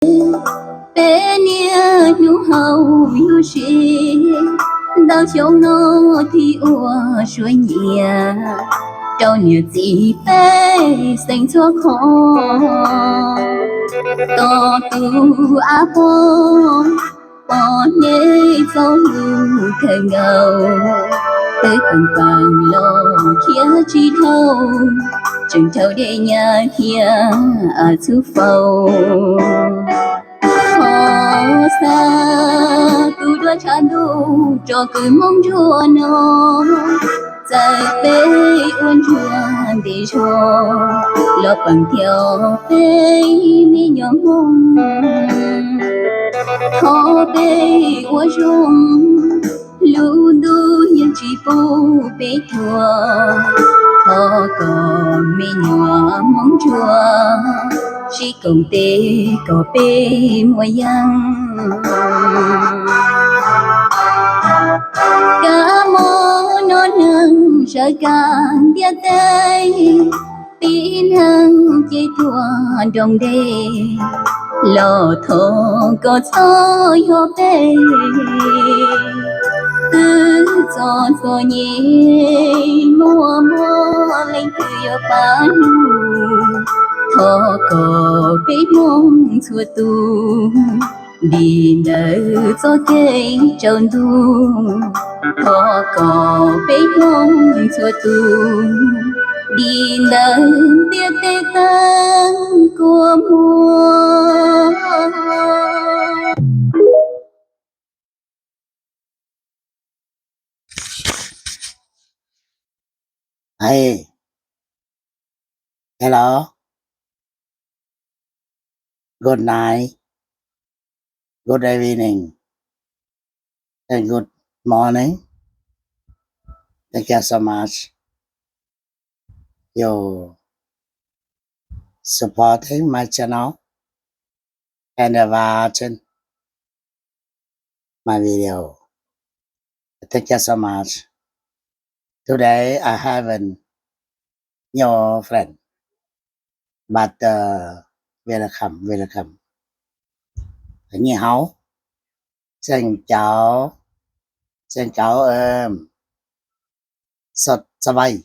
Peb niaj hnub haus lub siab, ntau xyoo no thiaj ua suab nyiam, rau niam txiv pej xeem txhua qhov. Tos tus av pog pom nej txoj lus kawg nkaus, twb peem peem los khiav tsis dhau, tseem dhau dej nyab thiab txhub fau. Thov xa tus duab tshav ntuj rau kwv Hmoob ntsuag no, txawm peb ua ntsuag ntev zog los peem thiab peb me nyuam Hmoob. Thov peb ua zoo, lub ntuj yeej tsis pub peb tuag. Thov kom me nyuam Hmoob ntsuag sib koom tes kom peb muaj yeej. Kab mob no neeg sawv kab ntiaj teb, tib neeg ces tuag nroo ntej, los thov kom txhob yog peb. Twb txom txom nyem muaj muaj leej twg yuav pab lug, thov kom peb Hmoob txhua tus dim ntawm txoj kev tsaus ntuj. Thov kom peb Hmoob txhua tus dim ntawm ntiaj teb tag kua muag. Hello, good night, good evening, and good morning. Thank you so much. You supporting my channel and watching my video. Thank you so much. Today I have a new friend, but uh, welcome, welcome. Nyiam hauv, xeem cauv, xeem cauv, sawt xav vais,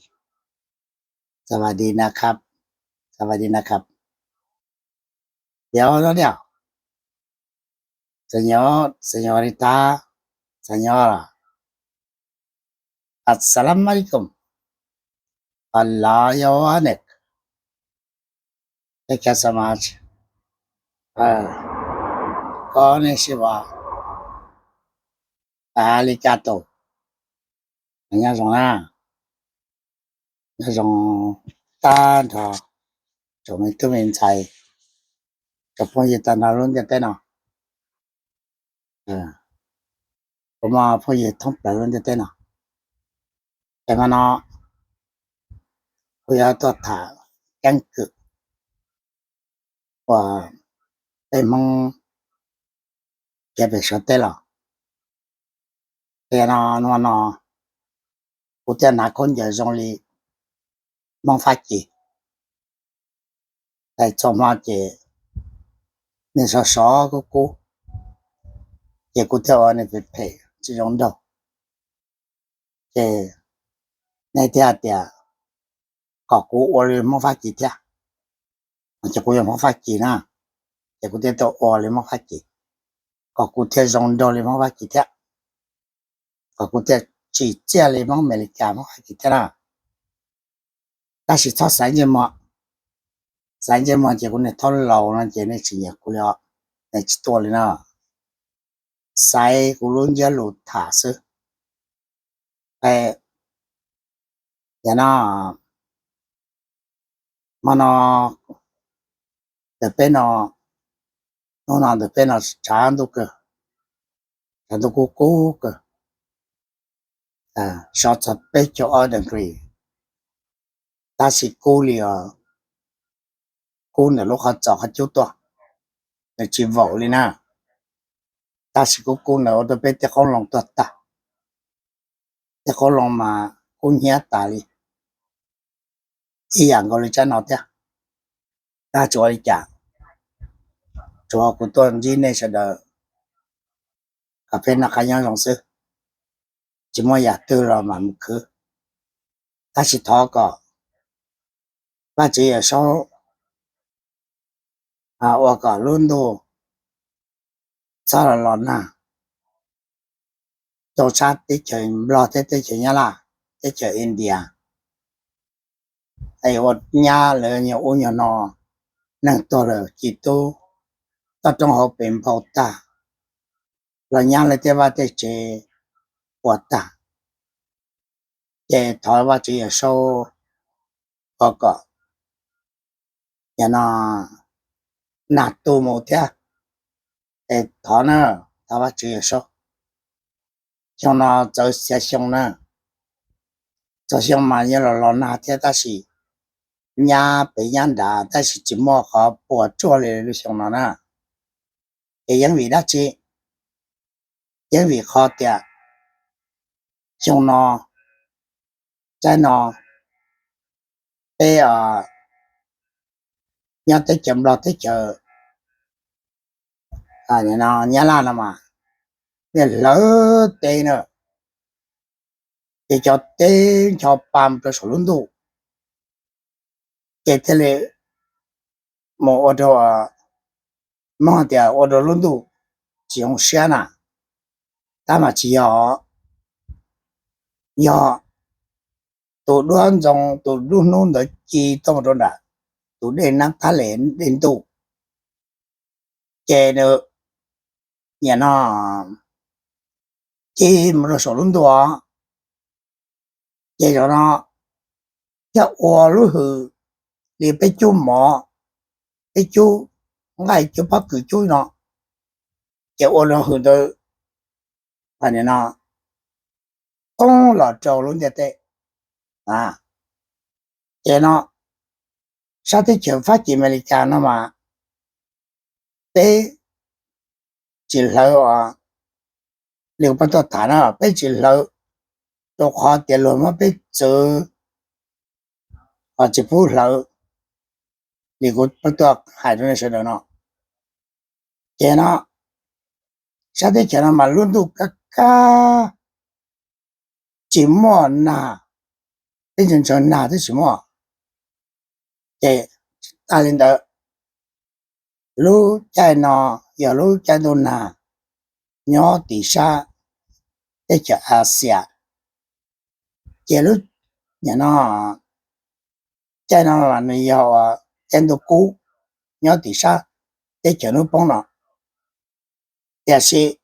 xav vais di na khab, xav vais di na khab. Yog no niam, señor, señorita, señora, asalamu alaykum, Allah yawanek. Thank you so much. Koj nej sib va, aligato. Nyob zoo na, nyob zoo tag nrho tsoom me tub me ntxhais, tsoom phooj ywg tag nrho lub ntiaj teb no. Kuv muaj phooj ywg thoob plaws lub ntiaj teb no. Ces hmo no kuv yuav tuaj tham keeb kwm uas peb Hmoob kev pem Suav teb los. Ces no, no, no kuv thiaj hnav khaub ncaws zoo li Hmoob Fab Kis. Ces txhua hmo ces nws sov sov kub kub, ces kuv thiaj ua nws phem phem tsis zoo nraug. Ces nej thiaj hais tias kom kuv ua li Hmoob Fab Kis thiab. Ces kuv yog Hmoob Fab Kis na, ces kuv thiaj tau ua li Hmoob Fab Kis, kom kuv thiaj zoo nraug li Hmoob Fab Kis thiab, kom kuv thiaj tsim txiaj li Hmoob Amelikas Hmoob Fab Kis thiab na. Tab sis txhob xaiv ntsej muag, xaiv ntsej muag ces kuv niag thaub laus no ces nej tsis nyiam kuv li os, nej tsis tuaj li na. Xaiv kuv lub ntsiab lus tham xwb. Yog no, hmo no ntawm peb no, hnub no ntawm peb no tshav ntuj kawg, tshav ntuj kub kub kawg, sov txog peb caug ob degree, tab sis kub li os, kub ntawm lub qhov txos qhov cub tuaj, nws tsis vaum li na. Tab sis kub kub ntawd ua rau peb tej qoob loo tuag tag, tej qoob loo mas kub hnyiab tas li, ib yam nkaus li tsab no thiab. Tab tsis ua li cas, Tsuav kuv tuaj ntsib nej sawv daws kom peb noj qab nyob zoo xwb, tsis muaj yam twg los mam mus khwv. Tab sis thov kom Vajtswv Yawm Saub ua kom lub ntuj txhob los los nag rau sab teb chaws Nplog thiab teb chaws Nyab Laj, teb chaws India, es ua nyab lawv nyuag ub nyuag no, neeg tuag lawm ci tub toj roob hauv pes npau tag, los nyab lawv tej vaj tej tsev ua tag. Ces thov Vajtswv Yawm Saub ua kom no nag tu mus thiab. Es thov na, thov Vajtswv Yawm Saub. Xyoo no txawv xya xyoo na, txog xyoo mas yuav los los nag thiab tab sis nyab pem nyab nrad tab sis tsis muaj qhov puas tsuaj li lub xyoo no na. Ces yeej vim dab tsi? Yeej vim qhov tias xyoo no, tsaib no, peb nyob teb chaws Nplog teb chaws Nyab Laj no mas, nej hlawv teb na, ces cov teb ncho pa rau saum lub ntuj, ces thiaj li mus ua rau, Hmoob hais tias ua rau lub ntuj tsis zoo siab na. Tab mas tsis yog, yog tus duab ntxoo tus dub hnub ntawd ci tuaj mus rau nram tus dej Nab Thab Les dej ntuj, ces nws nim no ci mus rau saum lub ntuj os. Ces zaum no thiaj ua lub hws li peb cub mov, peb cub nqaij, cub pob kws cub no, ces ua rau hws ntawd no poob los rau lub ntiaj teb. Ces no sab teb chaws Fab Kis Amelikas no mas peb tsis hlawv, li kuv pab tuaj tham na, peb tsis hlawv rau qhov tias luag muab peb txwv, tsis pub hlawv li kuv pab tuaj hais rau nej sawv daws no. Ces no sab teb chaws no mas lub ntuj kaj kaj, tsis muaj nag, teb chaws ntshaw nag twb tsis muaj. Ces tsis tas li ntawd, lub caij no yog lub caij ntuj nag nyob tim sab teb chaws Axias. Ces lub, no, caij no nws yog caij ntuj kub nyob tim sab teb chaws hnub poob no. Tiam sis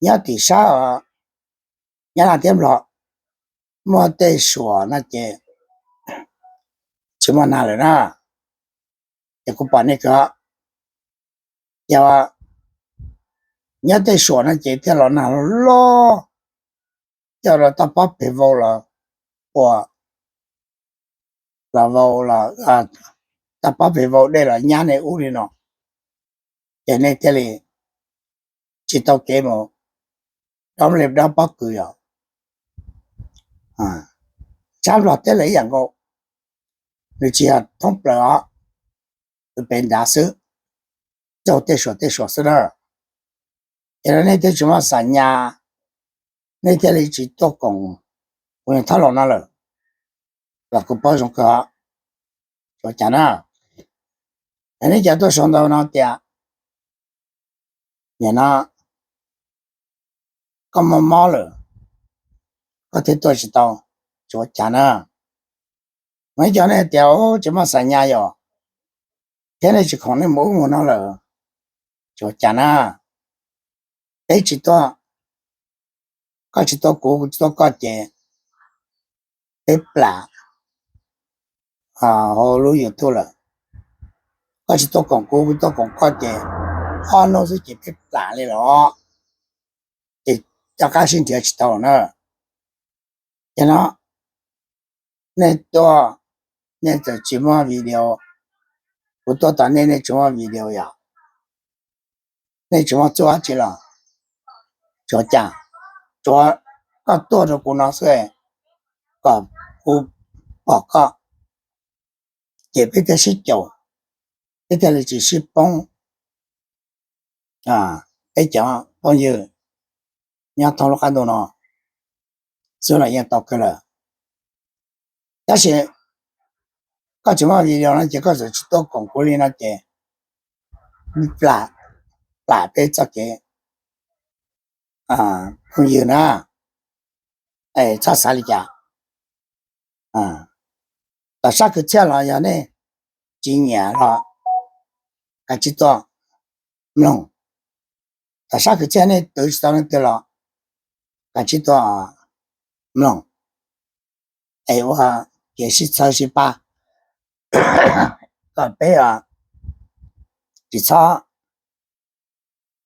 nyob tim sab Nyab Laj thiab Nplog muaj tej suam no ces tsis muaj nag lawm na. Ces kuv pom nej kawg, ces nyob tej suam no ces thiaj los nag loj loj, coj los toj pob pes vau los ua, los vau, toj pob pes vau dej los nyab nej ub li no, ces nej thiaj li tsis tau kev mus dob li dob pob kws os. Sab Nplog thiab lawv ib yam nkaus, nws tsis yog thoob plaws os, nws pem nrad xwb, raug tej suam tej suam xwb na. Ces nej thiaj tsis muaj xam nyas, nej thiaj li tsis tuaj koom kuv niag thab laus no lawm, los kuv paub zoo kawg os. Tsuav cas na, nej cov tuaj sau ntawv no tias, nim no koj muaj mob lawm, koj thiaj tuaj tsis tau, tsuav cas na. Mas ib co nej tias tsis muaj xam nyas yom, thiab nej tsis khoom nej mus ub mus no lawm, tsuav cas na. Peb tsis tuaj, koj tsis tuaj kuv, kuv tsis tuaj koj ces peb plam hauv lub YouTube lawm. Koj tsis tuaj koom kuv, kuv tuaj koom koj ces ob hnub xwb ces peb plam li los, ces rov qab sib nrhiav tsis tau na. Ces no nej tuaj, nej txawm tsis muaj video, kuv tuaj tom nej, nej tsis muaj video yom, nej tsis muaj txuj dab tsi los tsuav cas, tsuav koj tuaj rau kuv no xwb, kom kuv pom koj, ces peb thiaj sib caum, peb thiaj li tsis sib poob. peb cov phooj ywg nyob thoob lub qab ntuj no xwb los yeej tau kawg lawm. Tab sis koj tsis muaj video no ces koj txawm tsis tuaj koom kuv li no ces plam peb txoj kev phooj ywg na, txhob xav li cas. Tom sab kwv txhiaj los yog nej tsis nyiam los kav tsij tuaj mloog. Tom sab kwv txhiaj nej twv tsis tau leej twg los kav tsij tuaj mloog, es ua kev sib txhawb sib pab kom peb tsis txhob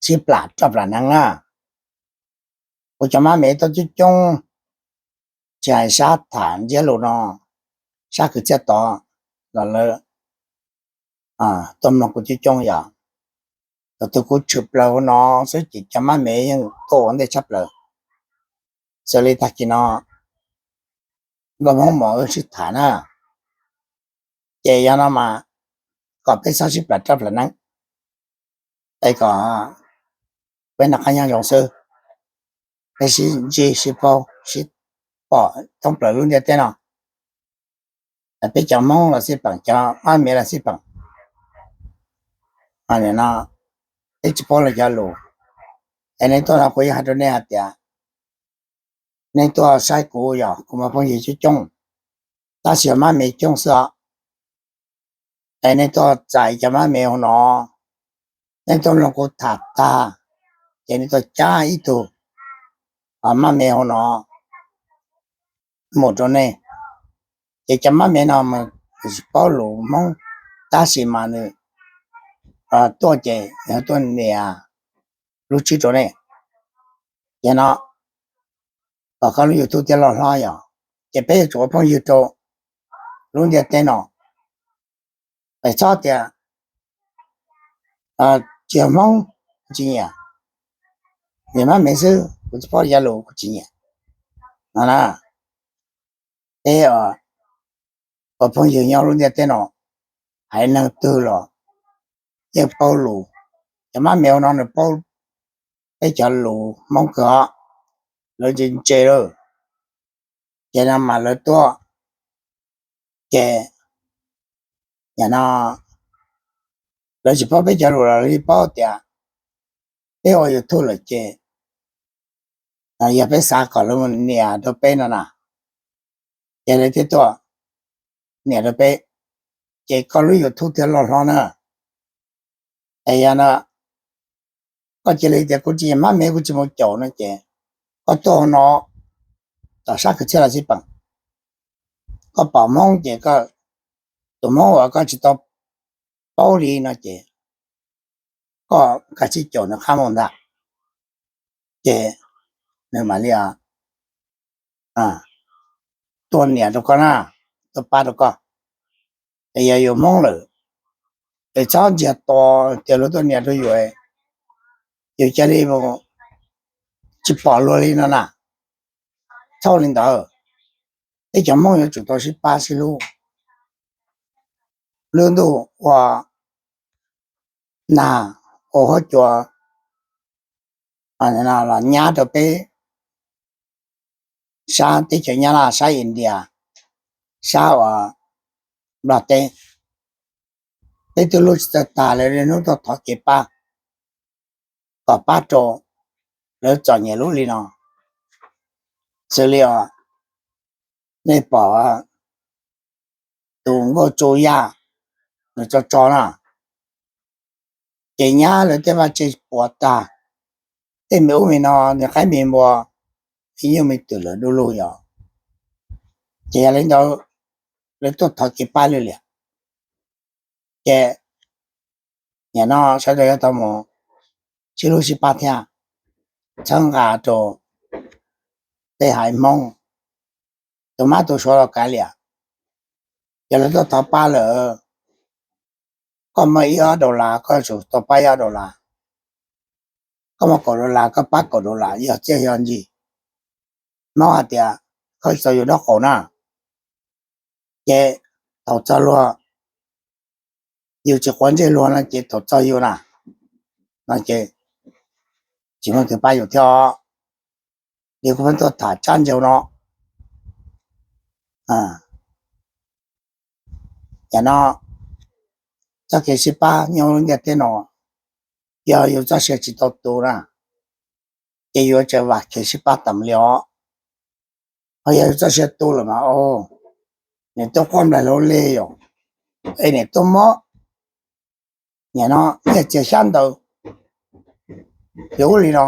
sib plam roj plam neeb na. Kuv cov mab me tuaj coob coob, tsis hais sab tham ntsiab lus no, sab kwv txhiaj tod los lawv tuaj mloog kuv coob coob yom. Thaum twg kuv tshwm plaws hauv no xwb ces cov mab me yeej tuaj ua ntej tshaj plaws. Xws li tag kis no nkauj Hmoob Mos wb sib tham na, ces yog no mas kom peb txhob sib plam roj plam neeb, es kom peb noj qab nyob zoo xwb, peb sib ntsib sib paub sib pom thoob plaws lub ntiaj teb no. Peb cov Hmoob los xij peem, cov mab me los xij peem, no peb tsis paub lawv cov lus. Es nej tuaj no kuv yeej hais rau nej hais tias nej tuaj saib kuv yog kuv muaj phooj ywg coob coob, tab sis yog mab me coob xwb os. Es nej tuaj txais cov mab me hauv no, nej tuaj mloog kuv tham tag, ces nej tuaj cab ib tug mab me hauv no mus rau nej. Ces cov mab me no mas nws tsis paub lus Hmoob, tab sis mas nws tuaj ces nws tuaj nias lub tswb rau nej. Ces no kom koj lub YouTube thiaj loj hlob yom. Ces peb yuav tsum ua phooj ywg rau lub ntiaj teb no. Es txhob tias tsis yog Hmoob kuv tsis nyiam, niam mab me xwb kuv tsis paub cov lus kuv tsis nyiam. No na, peb ua phooj ywg nyob lub ntiaj teb no, haiv neeg twg los yeej paub lus. Cov mab me hauv no nws paub peb cov lus Hmoob kawg os, lawv ntse ntse lawm. Ces no mas lawv tuaj, ces no lawv tsis paub peb cov lus los lawv yeej paub tias peb ua YouTube lawm ces yog peb xav kom lawv mus nias rau peb no na, ces lawv thiaj tuaj nias rau peb, ces koj lub YouTube thiaj loj hlob na. Es yog no koj cia li tias kuv tsis mab me kuv tsis mus caum no ces koj tuaj hauv no, tom sab kwv txhiaj los xij peem, koj pom Hmoob ces koj, tus Hmoob uas koj tsis tau paub li no ces koj kav tsij caum nws qab mus ntag. Ces nws mam li tuaj nias rau koj na, tuaj pab rau koj. Es yog yus Hmoob lawm, es txhob ntsiag to tias luag tuaj nias rau yus, yus cia li mus tsis pom luag li no na. Txhob li ntawd, peb cov Hmoob yuav tsum tau sib pab sib hlub. Lub ntuj ua nag ua huab cua los nyab rau peb sab teb chaws Nyab Laj, sab India, sab uas Nplog teb, peb twb hlub tsis txawj tag li, niaj hnub tuaj thov kev pab kom pab rau lawv txom nyem lub li no. Xws li os, nej pom tus nkauj Tsu Yaj nws tso tso na, ces nyab lawv tej vaj tse puas tag, tej me ub me no, nws qaib me npua, ib nyuag me twm lawm du lug yom. Ces yog li ntawd, lawv tuaj thov kev pab li liam. Ces nim no sawv daws yuav tau mus sib hlub sib pab thiab, txhawb nqa rau tej haiv Hmoob, tus mab tus suav los kav liam. Yog lawv tuaj thov pab lawm, koj muaj ib ob dollar koj yuav tsum tau pab ib ob dollar, koj muaj kaum dollar koj pab kaum dollar, yog txiaj yog ntsig. Hmoob hais tias khaub txog yus nraub qaum na, ces thaum txog luag, yus tsis quav ntsej luag no ces thaum txog yus na, no ces tsis muaj twg pab yus thiab os. Li kuv pheej tuaj tham tsab ntsaug no, yam no txoj kev sib pab nyob lub ntiaj teb no, yog yus txoj sia tsis tau tu na, ces yuav tsum vam kev sib pab tas li os. Ho yog yus txoj sia tu lawm mas, nim tuaj quaj nplaig hlau li yom, es nim tuaj mob, nim no nyiaj txiag xyab ntawv, yus ua li no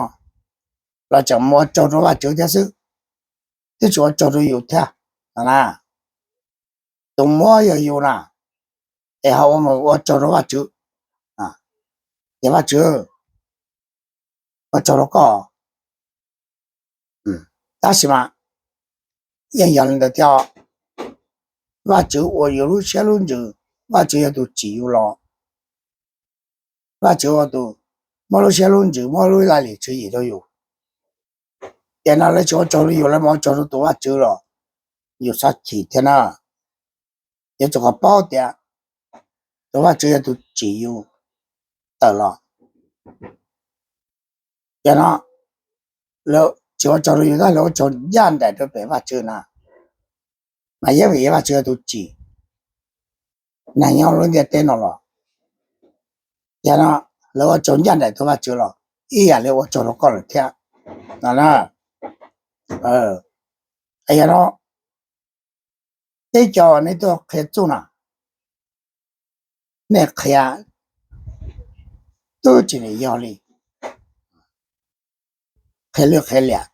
los tseem mus ua tsaug rau Vajtswv thiab xwb, twb tsis ua tsaug rau yus thiab no na. Tus muab yog yus na, es ho ua mus ua tsaug rau Vajtswv, ces Vajtswv ua tsaug rau koj. Tab sis mas yeej yog li ntawd thiab, Vajtswv ua yus lub siab lub ntsws, Vajtswv yog tus tsim yus los, Vajtswv ua tus muab lub siab lub ntsws, muab lub laj lim tswv yim rau yus. Ces no lawv tsis ua tsaug rau yus, lawv mus ua tsaug rau tus Vajtswv los yus txhob chim thiab na. Yuav tsum kom paub tias tus Vajtswv yog tus tsim yus tawm los. Ces no lawv tsis ua tsaug rau yus tab, lawv ua tsaug ncaj nraim rau pem Vajtswv na, mas yeej vim Vajtswv yog tus tsim neeg nyob lub ntiaj teb no los. Ces no lawv ua tsaug ncaj nraim rau Vajtswv los ib yam li ua tsaug rau koj lawm thiab no na. Yog no peb cov nej tuaj qhia txuj no, nej qhia twb tsis nim yog li, qhia lwj qhia liam,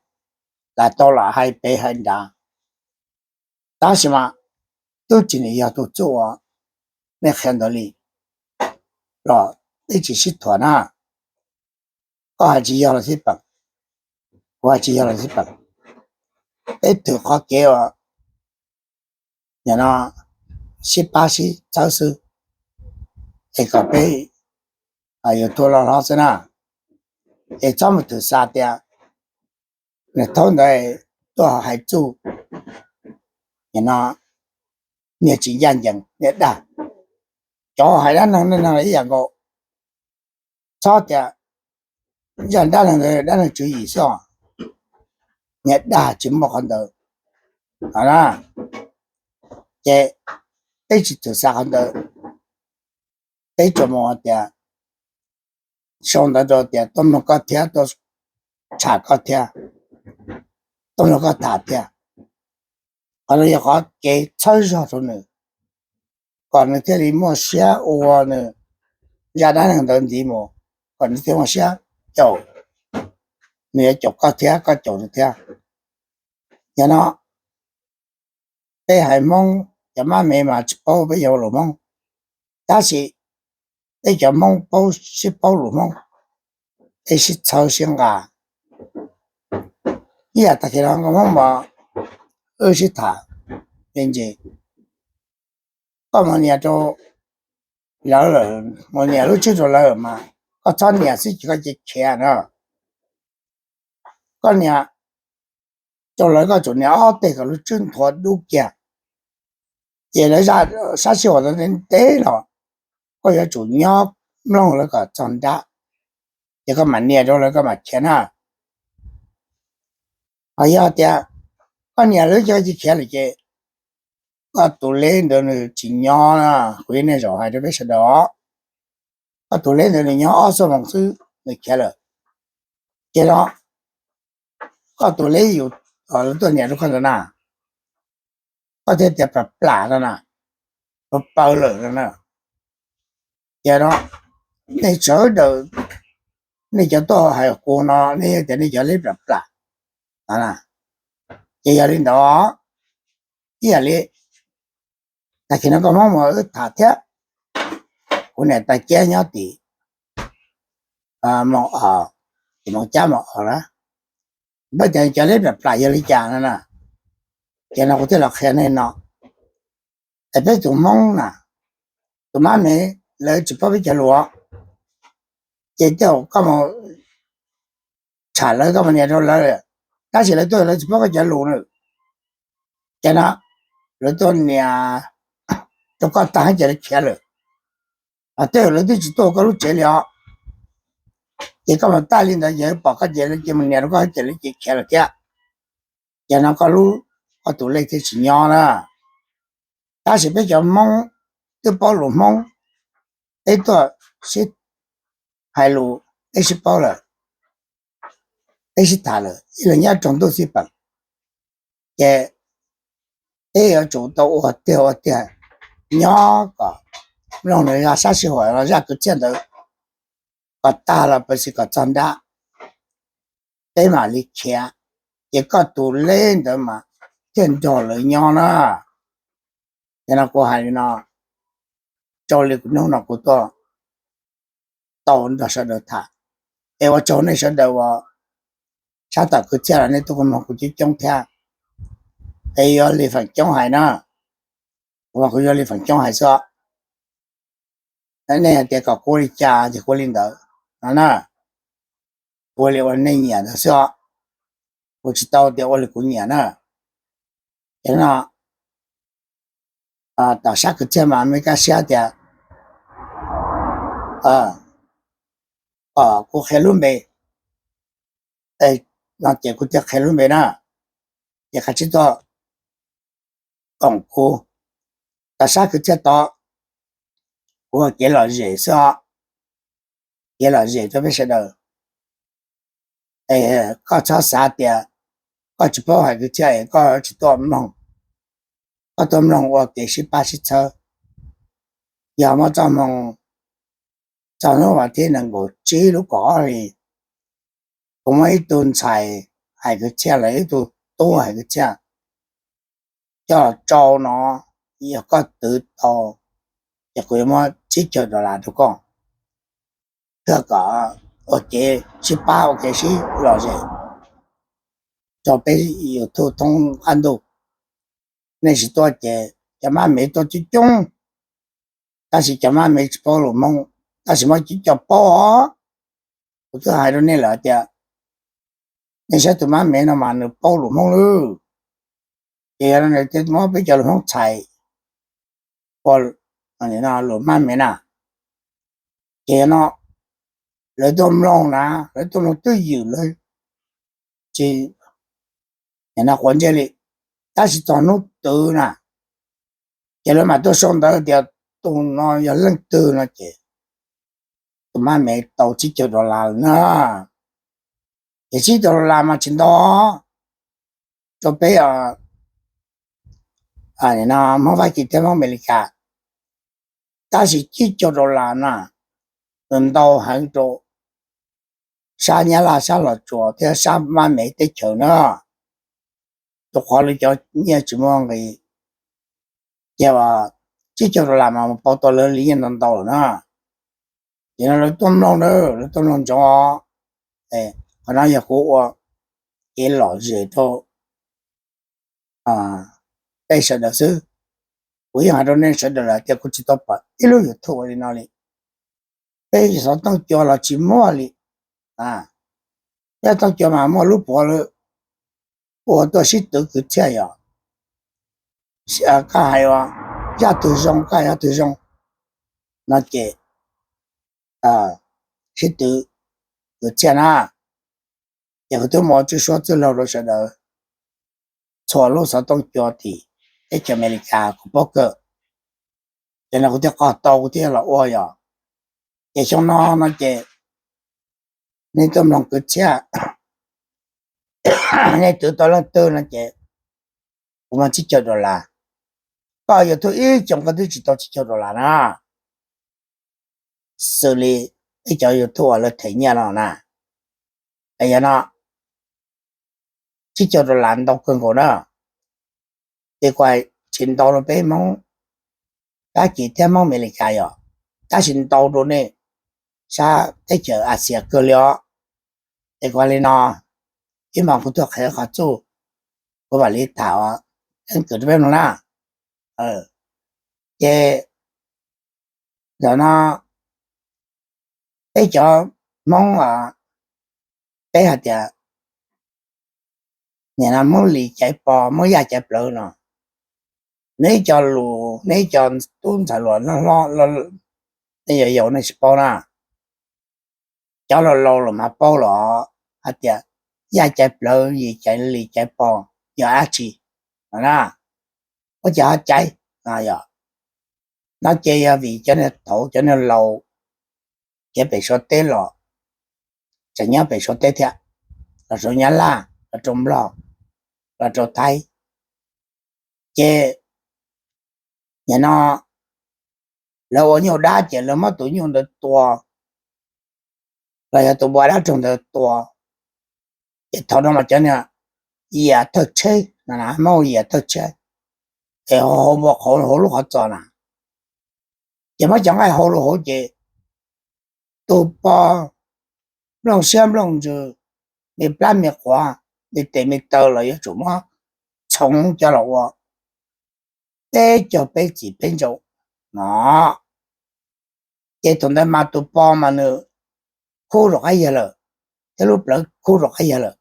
lam tau lam hais pem hais nrad, tab sis mas twb tsis nim yog tus txuj uas nej qhia ntawd li los peb tsis sib thuam na. Koj hais tsis yog los sib peem, kuv hais tsis yog los sib peem, peb thwm qhov kev uas nim no sib pab sib txhawb xwb, es kom peb yus tuaj loj hlob xwb na. Es txhob mus thwm xa tias nws thaub ntawd tuaj hais txuj, nim no niag tsis ncaj ncees niag dag, cov hais dab neeg neeg ib yam nkaus. Txhob tias yog dab neeg ntawd dab neeg tswv yim xwb os, niag dag tsis muaj qhov ntawd. Ces peb tsis thwm xa qhov ntawd, peb tsuas mus tias sau ntawv rau tias tuaj mloog koj thiab, tuaj tsham koj thiab, tuaj mloog koj tham thiab. Qhov no yog qhov kev txhawb zog rau nws, kom nws thiaj li muaj siab ua nws zaj dab neeg ntawd ntxiv mus, kom nws thiaj muaj siab caum, nws yuav caum koj thiab koj caum nws thiab. Yog no peb haiv Hmoob cov mab me mas tsis paub peb yog lus Hmoob, tab sis peb cov Hmoob paub sib paub lus Hmoob, peb sib txhawb sib nqa. Ib yam tag kis no nkauj Hmoob mas wb sib tham me ntsis, koj mus nias rau lawv lawm, mus nias lub tswb rau lawv mas koj txhob nias xwb ces koj cia khiav na. Koj nias rau lawv koj tsum nias ob teg kom lub tswb nthuav dub kiag, ces lawv sab sij huam ntawd ntev los koj yuav tsum nyob mloog lawv kom txog nrab, ces koj mam nias rau lawv koj mam khiav na. Ho yog tias koj nias lawv ces koj cia khiav lawm ces koj tus leb ntawd nws tsis nyob na. Kuv yeej nej zaum hais rau peb sawv daws, koj tus leb ntawd nws nyob ob xuab moos xwb nws khiav lawm. Ces no koj tus leb yus, lawv tuaj nias rau koj ntawd na, koj thiaj tias plam plam no na, paws paws lawm no na. Ces no nej sawv daws, nej cov tuaj hais kuv no nej yog tias nej cov leb plam plam no na. Ces yog li ntawd, ib yam li tag kis no koj Hmoob mus wb tham thiab, kuv niam tais kiab nyob tim Moos Os, tim Moos Cab Moos Os na, npaj tias cov leb plam plam yog li cas no na. Ces no kuv thiaj los qhia nej no, es peb tus Hmoob na, tus mab me, lawv tsis paub peb cov lus, ces tej zaum koj mus tsham lawv, koj mus nias rau lawv, tab sis lawv tuaj lawv tsis paub koj cov lus na. Ces no lawv tuaj nias rau koj tag ces lawv khiav lawm, tej zaum lawv twb tsis tuaj koj lub tsev li os. Ces koj mus tag li ntawd ces pom koj ces lawv cia mus nias rau koj ces lawv cia khiav lawm thiab. Ces no koj lub, koj tus lej thiaj tsis nyob na. Tab sis peb cov Hmoob twb paub lus Hmoob, peb tuaj sib hais lus, peb sib paub lawm, peb sib tham lawm ib leeg nyob rau ntuj xij peem, ces peb yuav tsum tau ua tiag ua tiag, nyob kom mloog nws zaj sab sij huam los zaj kwv txhiaj ntawd kom tag los pes xis kom txog nrab, peb mam li khiav, ces koj tus lej ntawd mas thiaj nrog lawv nyob na. Ces no kuv hais li no, rau li hnub no kuv tuaj tau nrog sawv daws tham, es ua tsaug nej sawv daws uas sab tom kwv txhiaj los nej tuaj kuj mloog kuv coob coob thiab. Es yuav li feem coob hais na, kuv mas kuv yuav li feem coob hais xwb. Nej hais tias kom kuv ua li cas ces kuv ua li ntawd no na. Kuv ua li ua nej nyiam ntawd xwb os, kuv tsis tau tias ua li kuv nyiam na. Ces no tom sab kwv txhiaj mas muaj ib kab siab tias kom kuv qhia lub npe no, ces kuv thiaj qhia lub npe na. Ces qhov tsis tuaj koom kuv, tom sab kwv txhiaj tod, kuv ua kev lom zem xwb os, kev lom zem rau peb sawv daws. Koj txhob xav tias koj tsis paub hais kwv txhiaj es koj tsis tuaj mloog, koj tuaj mloog ua kev sib pab sib txhawb. Yog muaj txoj hmoo, txog hnub vas thib nees nkaum tsib lub kaum ob hli, kuv muaj ib tug ntxhais hais kwv txhiaj los ib tug tub hais kwv txhiaj coj los rau no, yog koj twv tau ces kuv yuav muab tsib caug dollar rau koj, thiaj kom ua kev sib pab ua kev sib lom zem rau peb YouTube thoob qab ntuj. Nej tsis tuaj ces cov mab mev tuaj coob coob, tab sis cov mab mev tsis paub lus Hmoob, tab sis muaj coob cov paub os. Kuv twb hais rau nej lawm tias nej saib tus mab mev no mas nws paub lus Hmoob lawm, ces yog no nws thiaj muab peb cov lus Hmoob txhais ua lus mab mev na. Ces no lawv tuaj mloog na, lawv tuaj mloog twj ywm lawv tsis quav ntsej li, tab sis txog hnub twv na ces lawv mam tuaj sau ntawv tias tus no yog leej twg no ces tus mab mev tau tsib caug dollar lawm na. Ces tsib caug dollar mas tsis ntau rau peb Hmoob Fab Kis thiab Hmoob Amelikas, tab sis tsib caug dollar na nws ntau heev rau sab Nyab Laj, sab Los Tsuas thiab sab mab mev teb chaws na, rau qhov lawv cov nyiaj tsis muaj nqis. Ces tsib caug dollar mas mus pauv tau lawv li nyiaj ntau ntau lawm na. Ces no lawv tuaj mloog na, lawv tuaj mloog ntsoov. Qhov no yog kuv ua kev lom zem rau peb sawv daws xwb. Kuv yeej hais rau nej sawv daws lawm tias kuv tsis tau pom ib lub YouTube ua li no li. Peb xov tooj cua los tsis muaj li. Peb xov tooj cua mas muaj lub puav lawm, ua tuaj sib twv kwv txhiaj yom. Koj hais ua zaj twg zoo, koj hais zaj twg zoo no ces sib twv kwv txhiaj na. Ces kuv twb mus ua tsuj suab txwj laug rau sawv daws txhua lub xov tooj cua tim teb chaws Amelikas kuv paub kawg. Ces no kuv thiaj qog tau kuv thiaj los ua yom. Ces xyoo no no ces nej tuaj mloog kwv txhiaj, nej twv tau leej twg no ces kuv muab tsib caug dollar. Koj YouTube ib xyoos koj twb tsis tau tsib caug dollar na. Xws li peb cov YouTube uas lawv them nyiaj no na, yog no tsib caug dollar ntau kawg nkaus na. Ces kuv tsis ntau rau peb Hmoob Fab Kis thiab Hmoob Amelikas yom, tab sis ntau rau nej sab teb chaws Axias kawg li os. Ces kuv li no, ib hmos kuv tuaj qhia qhov txuj, kuv mam li tham keeb kwm rau peb mloog na. Ces zaum no peb cov Hmoob, peb hais tias nim no Hmoob Lis caiv pos, Hmoob Yaj caiv plawv no, neb cov lus, neb cov tub ntxhais hluas hlob hlob, nej yog yaus nej tsis paub na. cov laus laus los mas paub los hais tias yaj caiv plawv, yim caiv li caiv pos yog dab tsi no na. Ua cas ho caiv? No ces yog vim cov niag thaud cov niag laus kev pem Suav teb los, tseem nyob pem Suav teb thiab, los rau Nyab Laj, los rau Nplog, los rau Thaib, ces nim no lawv ua nyuj dab ces lawv muab tus nyuj ntawd tua, los yog tus npua dab roog ntawd tua. Ces thaum no mas cov niag yias thawj tsheb, muab yias thawj tsheb es hau npua qhauv hauv lub qhov txos na, ces muab cov nqaij hau rau hauv ces tus pos nplooj siab nplooj ntsws, me plab me quav, me tes me taw los yuav tsum muab txhoov coj los ua peb caug peb txim peb ntsaum no. Ces thaum ntawd mas tus pos mas nws khub rov qab yag lawm, thiab lub plawv khub rov qab yag lawm.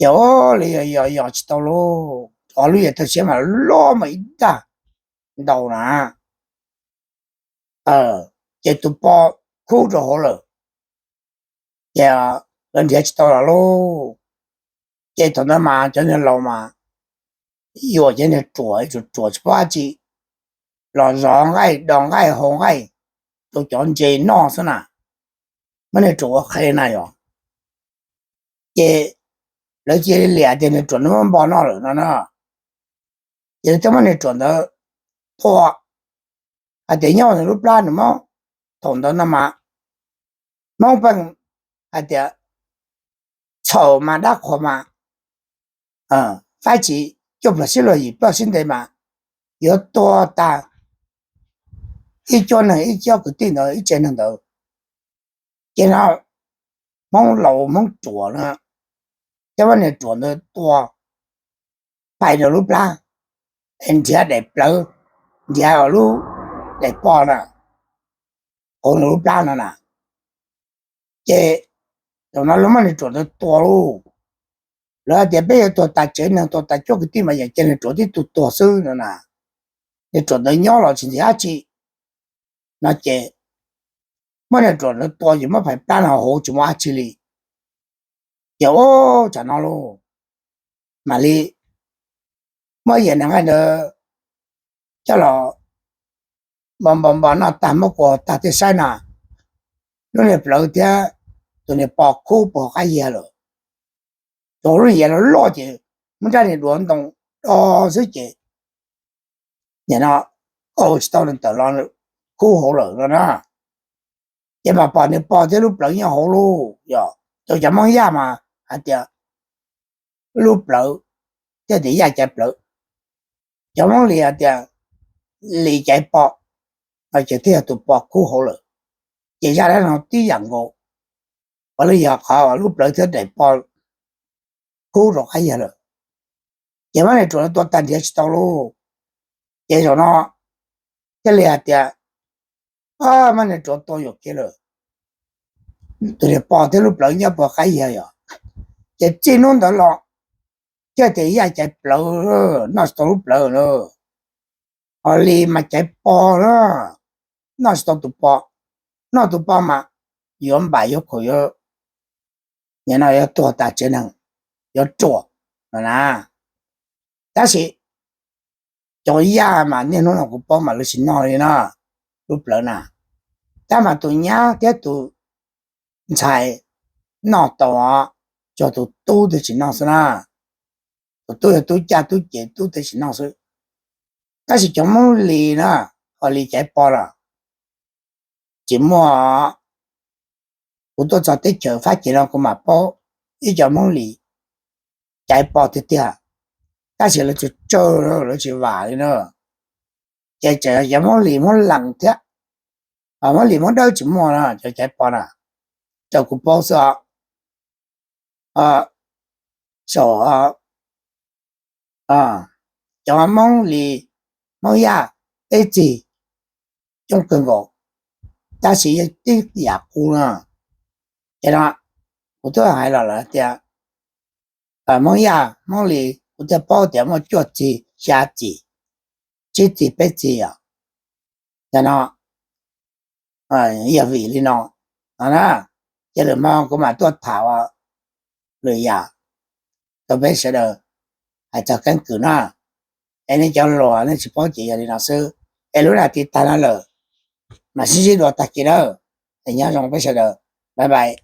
Ces ua li yog yog tsis tau lauj, lub yias thawj tsheb mas loj mas ib dag ntau na, ces tus pos khub rau hauv lawm, ces lawv nrhiav tsis tau los lauj. Ces thaum ntawd mas cov niag laus mas yuam cov niag ruam, ruam tsis paub dab tsi, los zov nqaij, do nqaij, hau nqaij rau cov ntses noj xwb na, muab niag ruam ua qhev na yog. Ces lawv cia li liam tias niag ruam ntawd muab npo noj lawm no na. Ces lawv thiaj muab niag ruam ntawd tua, hais tias nyob nws lub plab nws mob. Thaum ntawd no mas Hmoob pheej hais tias txhaum mas dab qhuas mas faib tsis cuaj pluag sib luag yim pluag sib ntev mas yuav tuag tag ib cuab neeg ib cuab kwv tij ntawd ib tsev neeg ntawd. Ces no Hmoob laus Hmoob ruam no thiaj muab niag ruam ntawd tua, phais rau lub plab, nrhiav daim plawv, nrhiav lub daim poj na, hauv nws lub plab no na. Ces thaum no lawv muab niag ruam ntawd tua lauj. Lawv hais tias peb yuav tuag tas tsev neeg, tuag tas cuab kwv tij mas yog cia niag ruam tib tug tuag xwb no na. Niag ruam ntawd nyob los tsis ntxim dab tsi no ces muab niag ruam ntawd tua ces muab phais plab no hauv tsis muaj dab tsi li. Ces ua tsam no lauj, mam li muab yias niag nqaij ntawd coj los npo npo npo noj tag muab kuas tag thiaj saib na, lub niag plawv thiab tus niag pos khub puag qab yias lawm. Tsuas lub yias loj loj ces muab rab niag duav ntoo do xwb ces nim no ua tsis tau nws tawm los, khub hauv lawm no na. Ces mas pom niag pos thiab lub plawv nyob hauv lauj. Yog rau cov Hmoob Yaj mas hais tias lub plawv, thiaj tias yaj caiv plawv. Cov Hmoob Lis hais tias Lis caiv pos, no ces thiaj yog tus pos khub hauv lawm. Ces zaj dab no tib yam nkaus, puav leej yog qhov lub plawv thiab daim pos khub rau qab yag lawm. Ces muab niag ruam tua tag nrhiav tsis tau lauj. Ces zaum no thiaj li hais tias muab niag ruam tua yuam kev lawm, tus niag pos thiab lub plawv nyob puag qab yag yog. Ces txij hnub ntawd los thiaj tias yaj caiv plawv, noj tsis tau lub plawv lawm. Ho Lis mas caiv pos na, noj tsis tau tus pos, noj tus pos mas yuav npam yuav khaum, yuav, nim no yuav tuag tas tsev neeg, yuav ruam no na. Tab sis cov Yaj mas niaj hnub no kuv paub mas lawv tsis noj li na, lub plawv na. Tab mas tus nyab thiab tus ntxhais noj tau, tsuas tus tub thiaj tsis noj xwb na. Tus tub yog tub caj tub ces tub thiaj tsis noj xwb. Tab sis cov Hmoob Lis na, ho Lis caiv pos los tsis muaj. Kuv tuaj txog teb chaws Fab Kis no kuv mam paub ib co Hmoob Lis caiv pos tiag tiag, tab sis lawv tsuas tsawg, lawv tsis vam li na. Ces tseem yog cov Hmoob Lis Hmoob Lees thiab, Hmoob Lis Hmoob Dawb tsis muaj na cov caiv pos na. Raws kuv paub xwb os. Saum cov Hmoob Lis Hmoob Yaj peb txig coob kawg nkaus, tab sis yog tib yam qub na. Ces no kuv twb hais los lawm tias Hmoob Yaj Hmoob Lis kuv thiaj paub tias muaj cuaj txig xya txig, tsib txig peb txig os. Ces no yog vim li no, no na, Ces lwm hmo kuv mam tuaj tham lwm yam rau peb sawv daws hais txog keeb kwm no. Es nej cov hluas nej tsis paub ces yog li no xwb. Es lub naj ti tag no lawm, mam sib ntsib dua tag kis nawb. Es nyob zoo peb sawv daws, bye bye.